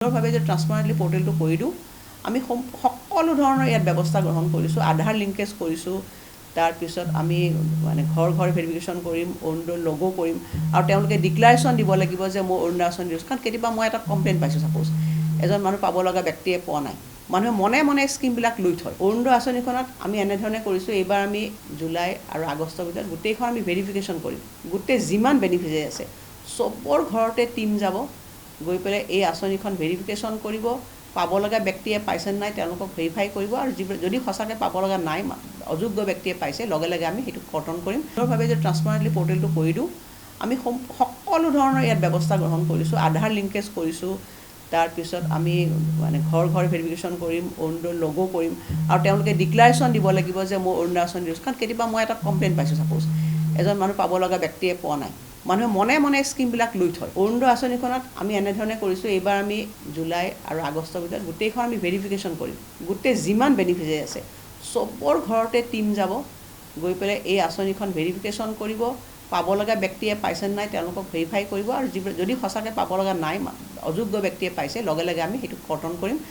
সুন্দৰভাৱে যদি ট্ৰান্সপাৰেণ্টলি পৰ্টেলটো কৰি দিওঁ, আমি সকলো ধৰণৰ ইয়াত ব্যৱস্থা গ্ৰহণ কৰিছোঁ। আধাৰ লিংকেজ কৰিছোঁ, তাৰপিছত আমি মানে ঘৰ ঘৰ ভেৰিফিকেশ্যন কৰিম, অৰুণোদয় লগো কৰিম আৰু তেওঁলোকে ডিক্লাৰেশ্যন দিব লাগিব যে মই অৰুণোদয় আঁচনি দিছোঁ। কাৰণ কেতিয়াবা মই এটা কমপ্লেইন পাইছোঁ, ছাপ'জ এজন মানুহ পাব লগা ব্যক্তিয়ে পোৱা নাই, মানুহে মনে মনে স্কীমবিলাক লৈ থয়। অৰুণোদয় আঁচনিখনত আমি এনেধৰণে কৰিছোঁ, এইবাৰ আমি জুলাই আৰু আগষ্টৰ ভিতৰত গোটেইখন আমি ভেৰিফিকেশ্যন কৰিম। গোটেই যিমান বেনিফিচিয়াৰী আছে চবৰ ঘৰতে টীম যাব, গৈ পেলাই এই আঁচনিখন ভেৰিফিকেশ্যন কৰিব, পাব লগা ব্যক্তিয়ে পাইছে নাই তেওঁলোকক ভেৰিফাই কৰিব আৰু যদি সঁচাকৈ পাব লগা নাই, অযোগ্য ব্যক্তিয়ে পাইছে, লগে লগে আমি সেইটো কৰ্তন কৰিম। সুন্দৰভাৱে যদি ট্ৰান্সপাৰেণ্টলি পৰ্টেলটো কৰি দিওঁ, আমি সকলো ধৰণৰ ইয়াত ব্যৱস্থা গ্ৰহণ কৰিছোঁ। আধাৰ লিংকেজ কৰিছোঁ, তাৰপিছত আমি মানে ঘৰ ঘৰ ভেৰিফিকেশ্যন কৰিম, অৰুণোদয় লগো কৰিম আৰু তেওঁলোকে ডিক্লাৰেশ্যন দিব লাগিব যে মই অৰুণোদয় আঁচনি দিছোঁ। কাৰণ কেতিয়াবা মই এটা কমপ্লেইন পাইছোঁ, ছাপ'জ এজন মানুহ পাব লগা ব্যক্তিয়ে পোৱা নাই, মানুহে মনে মনে স্কীমবিলাক লৈ থয়। অৰুণোদয় আঁচনিখনত আমি এনেধৰণে কৰিছোঁ, এইবাৰ আমি জুলাই আৰু আগষ্টৰ ভিতৰত গোটেইখন আমি ভেৰিফিকেশ্যন কৰিম। গোটেই যিমান বেনিফিচিয়াৰী আছে চবৰ ঘৰতে টীম যাব, গৈ পেলাই এই আঁচনিখন ভেৰিফিকেশ্যন কৰিব, পাব লগা ব্যক্তিয়ে পাইছে নাই তেওঁলোকক ভেৰিফাই কৰিব আৰু যদি সঁচাকৈ পাব লগা নাই, অযোগ্য ব্যক্তিয়ে পাইছে, লগে লগে আমি সেইটো কৰ্তন কৰিম।